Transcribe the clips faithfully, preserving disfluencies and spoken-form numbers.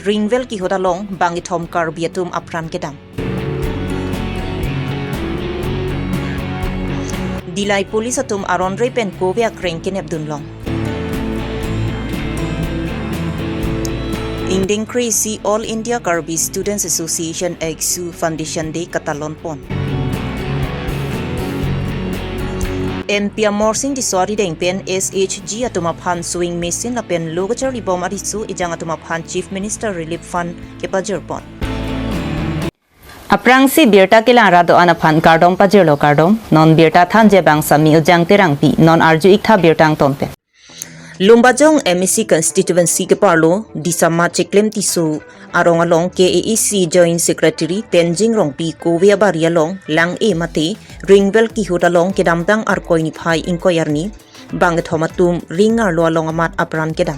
Ringvel kihut along bangkethom Karbi atum apran kedam. Dillai police atum aron re pen kove akreng kenep dunlong. Ingdeng kre-isi All India Karbi Students Association, ACSU, Foundation Day katalon pon. M P Amarsing Tisso arideng pen S H G atum aphan sewing machine lapen lo kacharlibom ariso ejang atum aphan Chief Minister Relief Fund kepajir pon. Aphrangsi birta kelang ra do-an aphan kardom pajirlo, kardom. Non birta thanji abang Sami Ujang Terangpi, non arju iktha birta angton pen. Lumbajong M A C constituency keparlo Disama Cheklem Tisso arong along K A A C Joint Secretary Tenzing Rongpi kove abari along lang-e mate ringvel kihut along kedamtang Arkoi niphai ingkoi arni bangkethom atum ring arlo along amat apran kedam.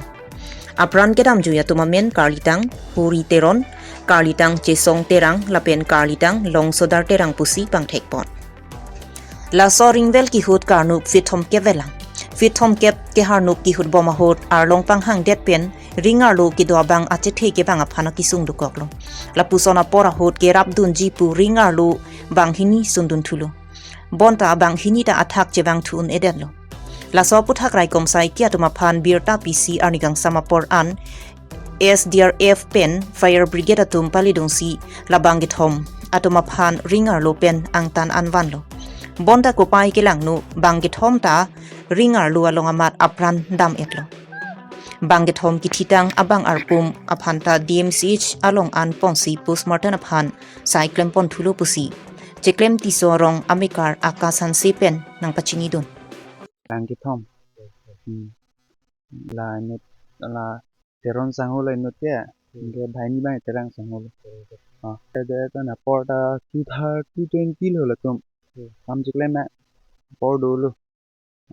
Apran kedamjui atum amen karlitang Huri Teron, karlitang Chesong Terang lapen karlitang Longsodar Terang pusi pangthek pon. Laso ringvel kihut karnuk feet thomkep velang. Feet thomkep keharnuk kihut bom ahut arlong panghangdet pen ring arlo kedo abang achethe kevang aphan akesung dokoklo. Lapuson apor ahut kerap dunji pu ring arlo banghini sundun thulo. Bonta banghini ta athak chevang thu un-edetlo. Laso aputhak raikom saiki atum aphan birta pisi arni kangsam apor an S D R F pen fire brigade atum palidungsi la bangkethom atum aphan ring arlo pen angtan an vanlo. Bonta kopai kelangno bangkethom ta ring arlo along amat apran dam-etlo. Bangkethom kithitang abang arpum aphan ta D M C H along an ponsi postmortem aphan sai klem pon thulo pusi Cheklem Tisso arong amekar Akash Hanse pen nangpachinidun. Bangkethom. Hmm. La inut, la Teron sangho la inut ke. Hmm. Ke bhaini bang Terang sangho lo. Hmm. Ah, ke de kan apor ta two thirty, two twenty lo latum. Hmm. Kam cheklem ma apor dolo.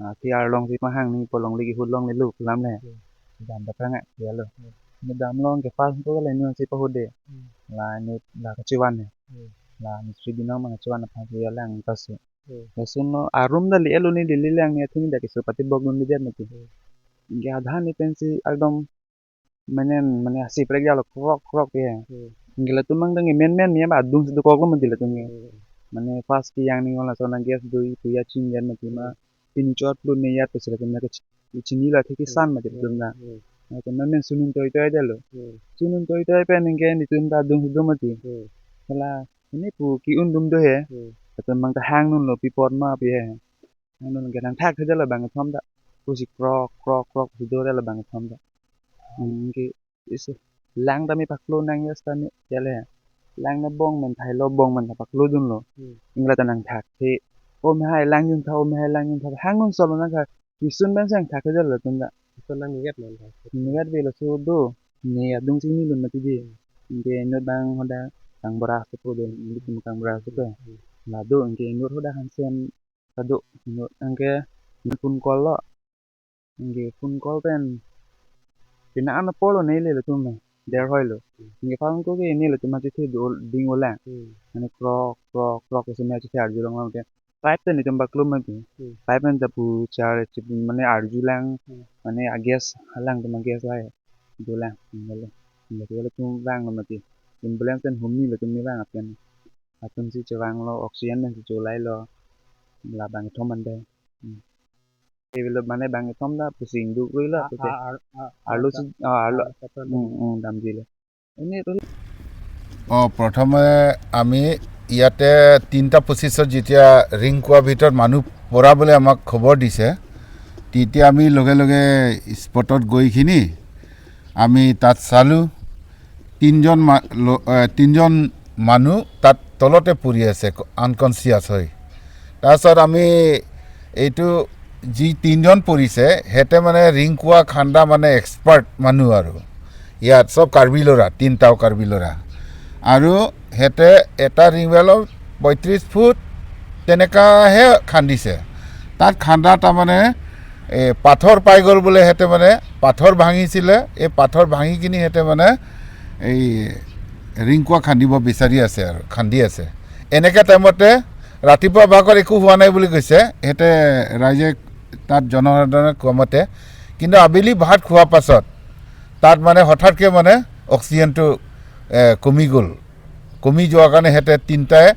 Ah, thi arlong si pahang ni polong legi hulong lelu pulam le. Hmm. Dam ta prang ya lo. Hmm. Ni dam long ke pas ko le nu si pahode. Hmm. La inut la kachivan ne. Hmm. La mistri binong mang kachivan aphan si ya lang ta si. Hmm. Lason lo arum ta li elo ni lili lang ni athini dak keso pati bok dun lidet mati. Hmm. Ingke adhan ni pensi ekdom mane, mane asi prek jalo krok krok ya. Hmm. Ingke latum mang dang men men ni ba adung si dokoklo mati latum ke. Hmm. Mane first ke yang ni ngola sona gas doi puya ching jan mati ma. Hmm. Pini chot lo ne ya to sila tum na ke chi-, chini la thiki san mati latum na. Hmm. Na tum men sunun toi toi dalo. Hmm. Sunun toi toi pen ingke ni tum ta adung si do mati. Hmm. Hala ini pu ki-un dum do he. Hmm. Latum mang ta hang nun lo pi pot ma pi he. Hang nun ke nangthak thedetlo bangkethom ta. Pusi krok krok krok si do detlo bangkethom ta. Hmm, ke isi lang ta mi paklo nang ya sta mi ya le. Lang na bong men thai lo bong men ta paklo dunlo. Hmm. Ingla ta nangthak the. O me hai lang jun tha, o me hai lang jun tha. Hang nun solo nangthak. Kisun ben sang thak thedetlo tum ta. Kisun nang nigat non tha. Nigat velo so do. Ne adung si ni lun mati di. Ingke inut bang hoda kang beras tu do, inut tum kang beras tu. Hmm. La do ingke inut hoda hansen kado inut angke phone call lo. Ingke phone call pen pina an apor lo ne le latum ne der hoi lo. Ingke phone call ke ne latum achethe do ding ola. Hmm. Mane krok krok krok ke seme achethe arjulong lo ke. Pipe pen itum paklo mati. Hmm. Pipe pen ta pu char chip mane arjulang. Hmm. Mane agas halang tum agas lai. Dolang. Ingke le. Ingke le tum vang lo mati. Ambulance pen humni latum ne vang apen. Atum si chevang lo oxygen pen si cholai lo. La bangkethom ande. Hmm. Develop mane bangkethom ta pusing duk rui lo. Ah, pute. Ah, ah, ah, arlo ah, si, ah, arlo. Ah, ah, hmm, hmm, damji lo. Ini tuh. অ, প্ৰথমে আমি ইয়াতে তিনিটা পঁচিছত যেতিয়া ৰিং কোৱা ভিতৰত মানুহ পৰা বুলি আমাক খবৰ দিছে, তেতিয়া আমি লগে লগে স্পটত গৈ কিনি আমি তাত চালোঁ, তিনিজন মা-, ল-, এ, তিনিজন মানুহ তাত তলতে পৰি আছে, আনকনচিয়াছ হৈ। তাৰপিছত আমি এইটো যি তিনিজন পৰিছে, সিহঁতে মানে ৰিং কোৱা খান্দা মানে এক্সপাৰ্ট মানুহ আৰু। ইয়াত চব কাৰ্বি ল'ৰা, তিনিটাও কাৰ্বি ল'ৰা। আৰু সিহঁতে এটা ৰিং ৱেলৰ পঁয়ত্ৰিশ ফুট তেনেকাহে খান্দিছে। তাত খান্দা তাৰমানে, এ, পাথৰ পাই গ'ল বোলে, সিহঁতে মানে পাথৰ ভাঙিছিলে, এই পাথৰ ভাঙি কিনি সিহঁতে মানে এই ৰিং কোৱা খান্দিব বিচাৰি আছে আৰু খান্দি আছে। এনেকে টাইমতে ৰাতিপুৱা ভাগত একো হোৱা নাই বুলি কৈছে, সিহঁতে ৰাইজে তাত জনসাধাৰণে কোৱা মতে। কিন্তু আবেলি ভাত খোৱাৰ পাছত তাত মানে হঠাৎকে মানে অক্সিজেনটো, এ, কমি গ'ল। কমি যোৱাৰ কাৰণে সিহঁতে তিনিটাই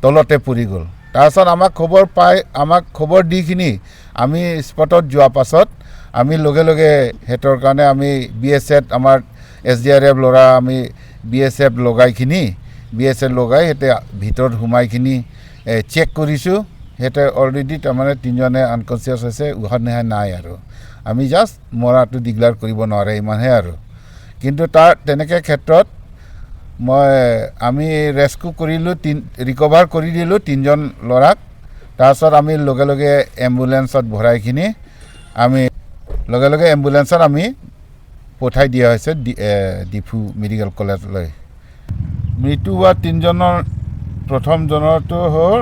তলতে পৰি গ'ল। তাৰপিছত আমাক খবৰ পাই, আমাক খবৰ দি কিনি আমি স্পটত যোৱাৰ পাছত আমি লগে লগে সিহঁতৰ কাৰণে আমি বি এছ এফ, আমাৰ এছ ডি আৰ এফ ল'ৰা, আমি বি এছ এফ লগাই কিনি, বি এছ এফ লগাই সিহঁতে ভিতৰত সোমাই কিনি, এ, চেক কৰিছোঁ। সিহঁতে অলৰেডি তাৰমানে তিনিজনে আনকনচিয়াছ হৈছে, উশাহ নিশাহ নাই আৰু। আমি জাষ্ট মৰাটো ডিক্লেয়াৰ কৰিব নোৱাৰে, ইমানহে আৰু। কিন্তু তাৰ তেনেকে ক্ষেত্ৰত মই, আমি ৰেস্কিউ কৰিলোঁ, তিন, ৰিকভাৰ কৰি দিলোঁ তিনিজন ল'ৰাক। তাৰপিছত আমি লগে লগে এম্বুলেন্সত ভৰাই কিনি আমি লগে লগে এম্বুলেন্সত আমি পঠাই দিয়া হৈছে ডি-, এ, ডিফু মেডিকেল কলেজলৈ। মৃত্যু হোৱা তিনিজনৰ প্ৰথমজনৰটো হ'ল,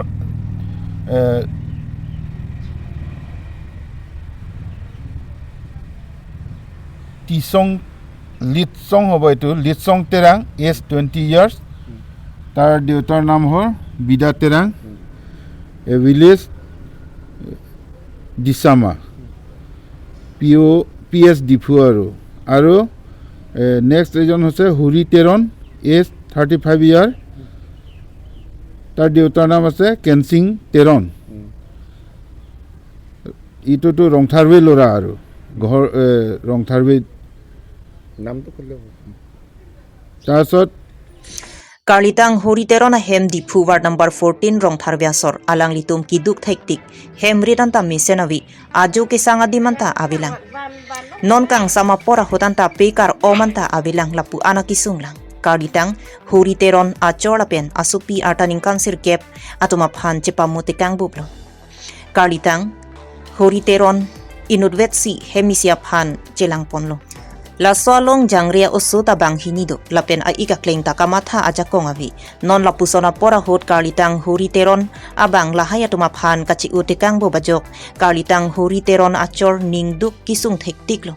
এ, টিচং, লিটচং হ'ব এইটো, লিটচং তেৰাং, এজ টুৱেণ্টি ইয়াৰ্ছ। তাৰ দেউতাৰ নাম হ'ল বিদা তেৰাং, এ, ভিলেজ ডিচামা, পি অ', পি এছ ডিফু আৰু, আৰু, এ, নেক্সট এজন হৈছে হৰি Teron, age thirty five year. তাৰ দেউতাৰ নাম আছে কেনচিং তেৰণ। উম। ইটোতো ৰংথাৰৱে ল'ৰা আৰু, ঘৰ, এ, ৰংথাৰৱে। নামটো ক'লে হ'ব। তাৰপিছত Karlitang Hori Teron ahem Diphu ward number fourteen Rongtharve asor alanglitum keduk thektik hem rit anta mesen ave ajo kesang adim anta avelang. Non kangsam apor ahut anta pekar om anta avelang lapu an akesung lang. Karlitang Hori Teron achor lapen asopi arta ningkan sirkep atum aphan chepamu tekang buplo. Karlitang Hori Teron inutvetsi hem isi aphan chelangponlo. Laso along jangre oso ta banghini do, lapen a-ik akleng ta kamatha ajakong ave. Non lapuson apor ahut Karlitang Hori Teron abang lahai atum aphan kachi-u tekang bom ajok Karlitang Hori Teron achor ningduk kesung thektiklo.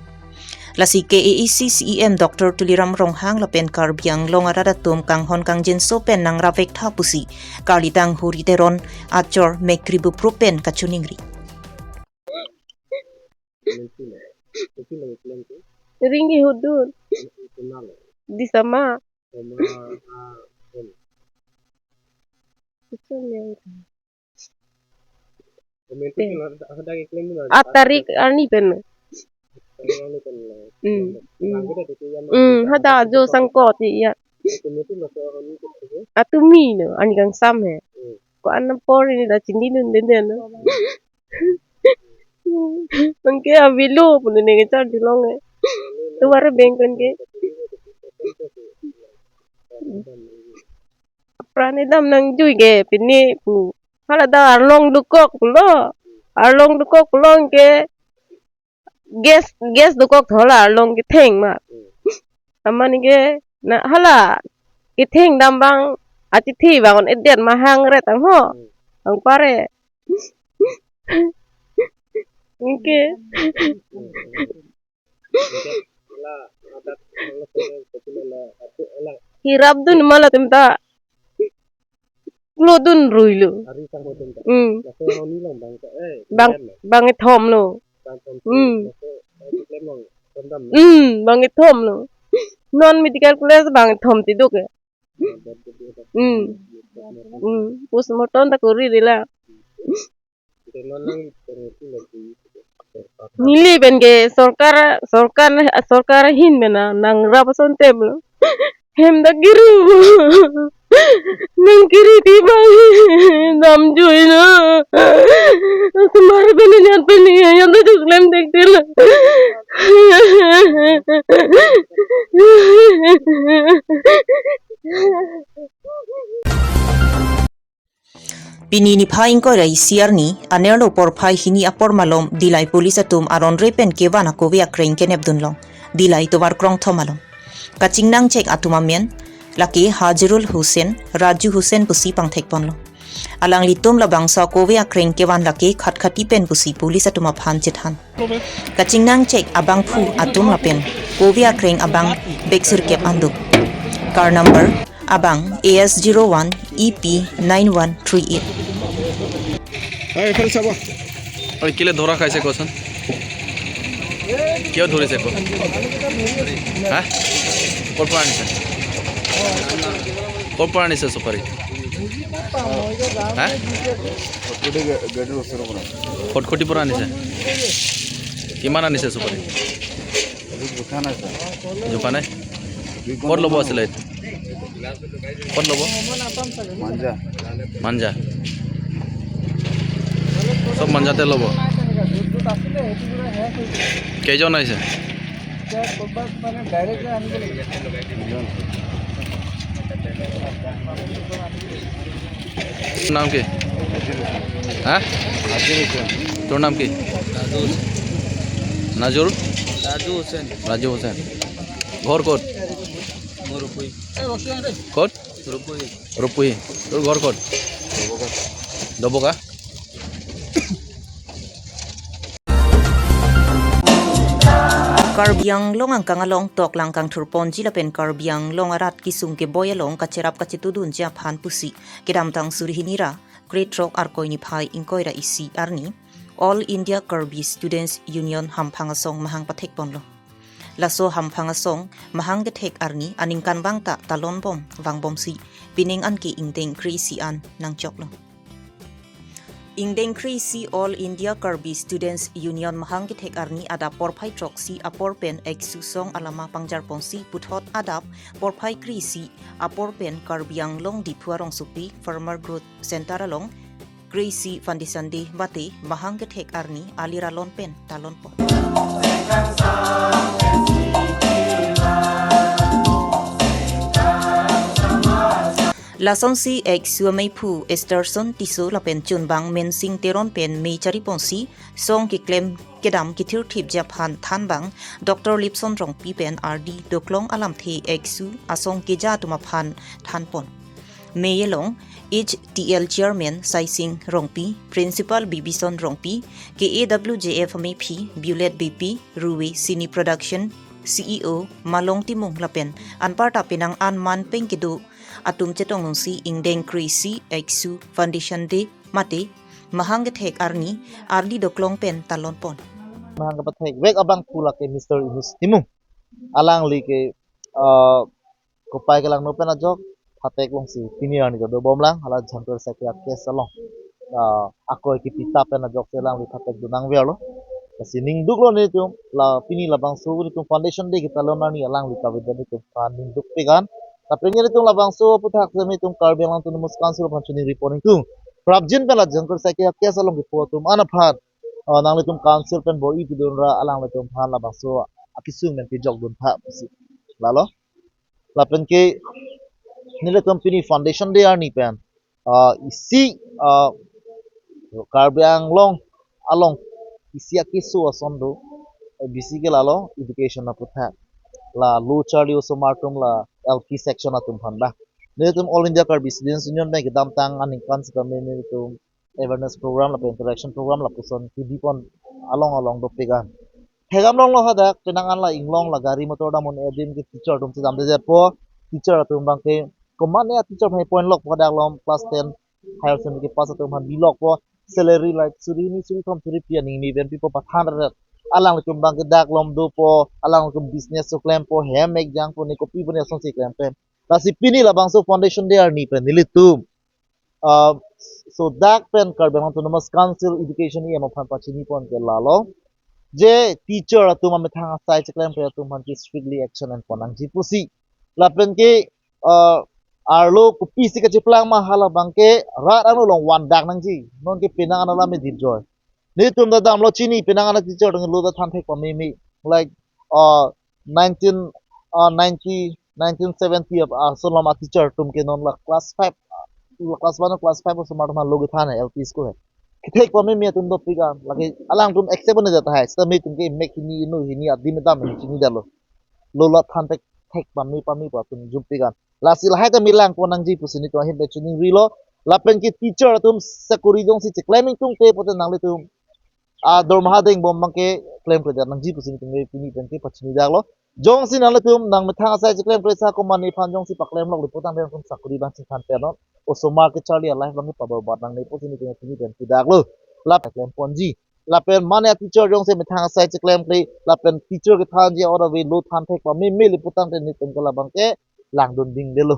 Lasi K A A C C E M Doctor Tuliram Ronghang lapen Karbi Anglong arat atum kanghon kangjinso pen nangrap-ik tha pusi Karlitang Hori Teron achor mekri buprup pen kachiningri. Ringgi hudun. Disama. Attack arni pen. Hmm, hmm. Hmm, hadak ajo sangkot ya. Atumi no, ani kangsam he. Ko-an apor ini ta chinidun deden no. Anke avelo pun ne kechar julong he. Tuar beng pen ke. Apran kedam nangjui ke pini pu. Hala ta arlong dokok pulo. Arlong dokok pulo ke gas, gas dokok thola arlong ketheng ma. Amat ke na hala ketheng dam abang achithi abang on edet mahang ret ang ho. Ang pare. Anke. Hirap dun ma latum ta. Lo dun rui lo. Hmm. Bang, bang kethom lo. Hmm. Hmm, bang kethom lo. Non medical college bang kethom ti dok ya. Hmm. Hmm. Postmortem ta kori rila. Neli pen ke sorkar, sorkar, sorkar ahin pen na nangrap ason tem lo. Hem ta kiri. Nang kiri ti bang. Damjui na. Semar pen yan pen yan ta juk lem dek til. Pini niphai ingkoi ra isi arni, anerlo porphai hini apor malom, Dillai police atum aron re pen kevan akove akreng kenep dunlong, Dillai tovar krongthom along. Kachingnangchek atum amen, lake Hajirul Hussain, Raju Hussain pusi pangthekponlo. Alanglitum labangso akove akreng kevan lake Khatkhati pen pusi police atum aphan chethan. Kachingnangchek abangphu atum lapen kove akreng abang bek sirkep an do. Car number abang A S zero one E P nine one three eight. Oi, kile dhora khaise koson? কিয় ধৰিছে আকৌ? হা? ক'ৰ পৰা আনিছে? ক'ৰ পৰা আনিছে চুপাৰী? হা? খটখটি গে-, গেটৰ ওচৰৰ পৰা। খটখটিৰ পৰা আনিছে? কিমান আনিছে চুপাৰী? এইটো জোখা নাই, ছাৰ। জোখা নাই? দুই কুইণ্টেল। ক'ত ল'ব আছিলে এইটো? ক'ত ল'ব? মাঞ্জা। মাঞ্জা। চব মাঞ্জাতে ল'ব। কেইজন আহিছে? নাম কি? হা? তোৰ নাম কি? নাজুৰ? ৰাজু হুছেইন। ৰাজু হুছেইন। ঘৰ ক'ত? মোৰ ৰূপহী। ক'ত? ৰূপহী। ৰূপহী। তোৰ ঘৰ ক'ত? Dabaka. Karbi Anglong angkang along toklang kangthurponji lapen Karbi Anglong arat kesung keboi along kacherap kachetudunji aphan pusi kedamtang suri hini ra krethrok Arkoi niphai ingkoi ra isi arni All India Karbi Students Union hamphang asong mahang pathekponlo. Laso hamphang asong mahang kethek arni aningkanvang ta talonbom vangbomsi pining anke ingdeng kre-isi an nangchoklo. Ingdeng kre-isi All India Karbi Students Union mahang kethek arni adap porphai throksi apor pen ACSU song alama pangjarponsi puthot adap porphai kre-isi apor pen Karbi Anglong Diphu arongsopi Farmer Growth Center along kre-isi Foundation Day mate mahang kethek arni aliralon pen talonpon. Lasonsi ACSU ameiphu Esterson Tisso lapen chunbang Mensing Teron pen mei chariponsi song keklem kedam kethirthipji aphan thanbang Doctor Lipson Rongpi pen R D Doklong alamthe ACSU asong keja atum aphan thanpon. Mei along H T L Chairman Saising Rongpi, Principal Bibison Rongpi, K A W J F ameiphi Bulet Beypi, Ruwe Cine Production C E O Malong Timung lapen anparta penang an man pen kedo atum chetongdunsi ingdeng kre-isi ACSU Foundation Day mate mahang kethek arni R D Doklong pen talonpon. Mahang kepathekvek abangphu lake Mister Inus Timung. Alangli ke, ah, kopai kelangno pen ajok phatek longsi pini arni ta dobomlang, hala Jhankar Saikia case along, ah, Arkoi kepitap pen ajok si alangli phatek dun nangverlo. Lasi ningduklo nelitum, la pini labangso nelitum Foundation Day ketalon arni alangli kavedetji nelitum aphan ningduk pegan. Lapen nelitum labangso aphuthak si nelitum Karbi Anglong Autonomous Council aphan choningri pon ingtung. Prapjin pen la Jhankar Saikia case along kepu atum an aphan, ah, nanglitum council pen bor-i pidun ra alanglitum aphan labangso akesung pen kejokdun tha pusi. Lalo. Lapen ke nelitum pini Foundation Day arni pen, ah, isi, ah, Karbi Anglong along isi akeso ason do, eh, bisi ke lalo education aputhak. La lo charli osomar atum la L P section atum aphan ba. Nelitum All India Karbi Students Union pen kedamtang aningkan sitame nelitum awareness program lapen interaction program lapuson kedipon along along dopik an. Thekdam longlo hadak, penang an la inglong la gari motor dam un-e adim ke teacher atum si damde jetpo, teacher atum abang ke komatne teacher aphan point lokpo, hadak along class ten higher secondary kepass atum aphan bilokpo, salary like suri hini suri thom suri phli aning ni pen pipo, pathan ret. Alanglitum abang ke dak along dopo, alanglitum business so klempo, hem ekjangpo ne kopi pu ne asonsi klem klem. Lasi pini labangso Foundation Day arni pen nelitum, ah, so dak pen Karbi Anglong Autonomous Council Education E M aphan pachini pon ke lalo, je teacher atum amethang asai cheklemkle atum aphan ke strictly action en pon nangji pusi. Lapen ke, ah, arlo kopisi kacheplang ma hala abang ke rat arlo along vandak nangji. Non ke penang an alam edip joi. Nelitum ta damlo chini, penang an teacher atum lo ta than thek pameme. Like, ah, nineteen, ah, ninety, nineteen seventy ap-, ah, ason along a teacher atum ke non la class five, ah, class one, class five osomar atum lo kethan hai, L P school hai. Kethek pameme atum dopik an, lake alangtum accept un-e jat hai, sitame itum ke mek hini, inu hini, adim dam hini chinidetlo. Lo la than thek, thek pame pame pu atum jumpik an. Lasi lahai ta milang pon nangji pusi nelitum ahin pen choningrilo. Lapen ke teacher atum sakori jongsi cheklem ingtungte pote nanglitum, ah, dormaha dengbom abang ke klemkledet nangji pusi nelitum pini pen ke pachini daklo. Jongsi nanglitum nangmethang asai cheklemkle sa komatne aphan jongsi paklem loklo putangte nangtum sakori abang chingthan penon. Osomar kecharli a-life abang ke paborbad nangne pusi nelitum pini pen kedaklo. Lap klem ponji. lapen mane teacher jongsi methang asai cheklemkle, lapen teacher kethanji order ave lo than thek pameme le putangte nelitum ke labang ke langdun dingdelo.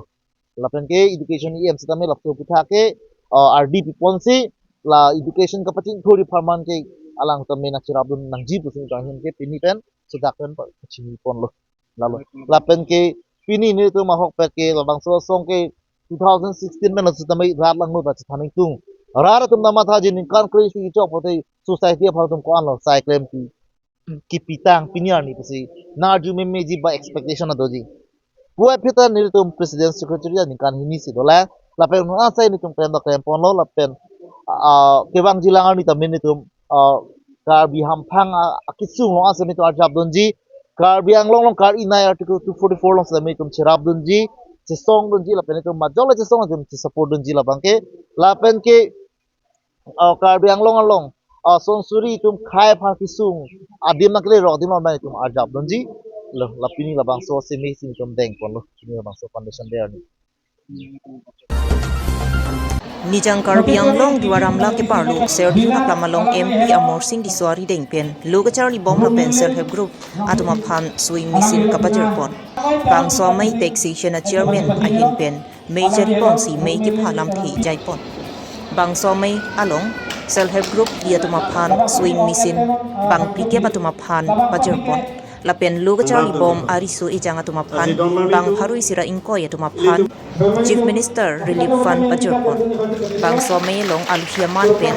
Lapen ke education E M sitame lapu puthak ke, uh, R D P ponsi la education kapachingthur apharman ke alangtum mena cherapdun nangji pusi nelitum ahin ke pini pen sudak pen pachini ponlo. Lalo. Lapen ke pini nelitum ahokpet ke labangso asong ke two thousand sixteen pen sitame rat langno ta chethan ingtung. Rat atum ta mathaji ningkan kre-isi chok pote society aphan atum ko-anlo sai klempi, kipitang pini arni pusi nang arju memeji ba expectation adoji. Puvoiphit ta nelitum president secretary aningkan hini si dolang. Lapen non asai nelitum klem ta klem ponlo lapen, ah, kevangji lang arni tame nelitum, ah, Karbi hamphang, ah, akesung along asai nelitum arjapdunji. Karbi Anglong along kar-i nei article two forty-four along sitame nelitum cherapdunji, chesongdunji lapen nelitum majok le chesong nelitum chesupportdunji labang ke. Lapen ke, ah, Karbi Anglong along, ah, sonsuri atum khei aphan kesung adim nangkele rok adim along nelitum arjapdunji. Lo, la pini labangso seme si nelitum deng ponlo. Pini labangso foundation day arni. Nijang Karbi Anglong Duar Amla keparlo Serdiu Naklam along M P Amarsing Tisso arideng pen lo kacharlibom lapen self help group atum aphan sewing machine kapajirpon. Bangso amei taxation a chairman ahin pen mei chariponsi mei kepha lamthe jaipon. Bangso amei along self help group di atum aphan sewing machine bang phlikep atum aphan pajirpon. Lapen lo kacharlibom ariso ejang atum aphan bang pharo isi ra ingkoi atum aphan Chief Minister Relief Fund pajirpon. Bangso amei along alohi aman pen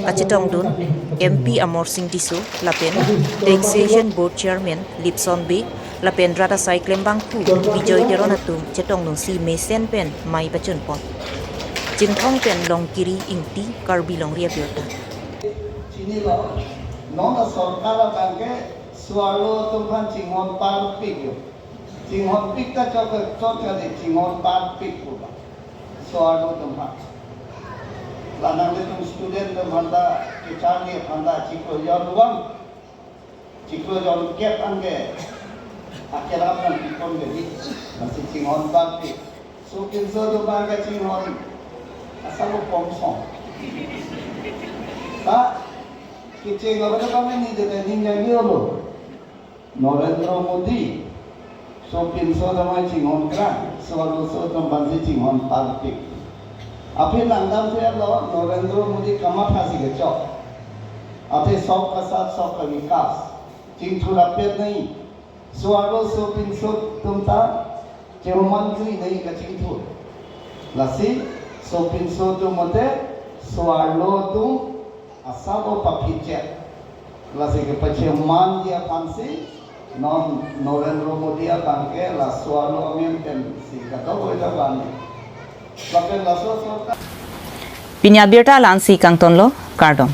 kachetongdun M P Amarsing Tisso lapen Taxation Board Chairman Lipson Bey lapen rat asai klembangphu Bijoy Teron atum chetongdunsi mesen pen mei pachunpon. Chinthong pen Longkiri Ingti, Karbi Longri Abirta. Chinilo, non a sorkar abang ke so-arlo atum aphan chinghon parpik yo. Chinghonpik ta chok chok kali, chinghon parpik pu ba. So-arlo atum aphan. La nanglitum student atum aphan ta, kecharli aphan ta chiklo jon vang. Chiklo jon kep an ke akerap nangpipon ke di. Lasi chinghon parpik. Sopinso atum aphan ke chinghon asap pom song. Ta kecheng abang ta kami ni de ni nyagi lo. Narendra Modi, sopinso damai chinghon krang, so-arloso atum aphansi chinghon parpik. Aphi nangdam selo Narendra Modi kamatha si kechok. Athe sabka saath sabka vikas. Chingthur apet nai. So-arlo sopinso atum ta chehoman jui nai kachingthur. Lasi sopinso atum mate so-arlo atum asap paphichet. Lasi kepachemanji aphansi non Narendra Modi abang ke laso arlo amen pensi kadokave ta bani. Lapen laso sorkar. Pini abirta la-ansi kangtonlo, kardom.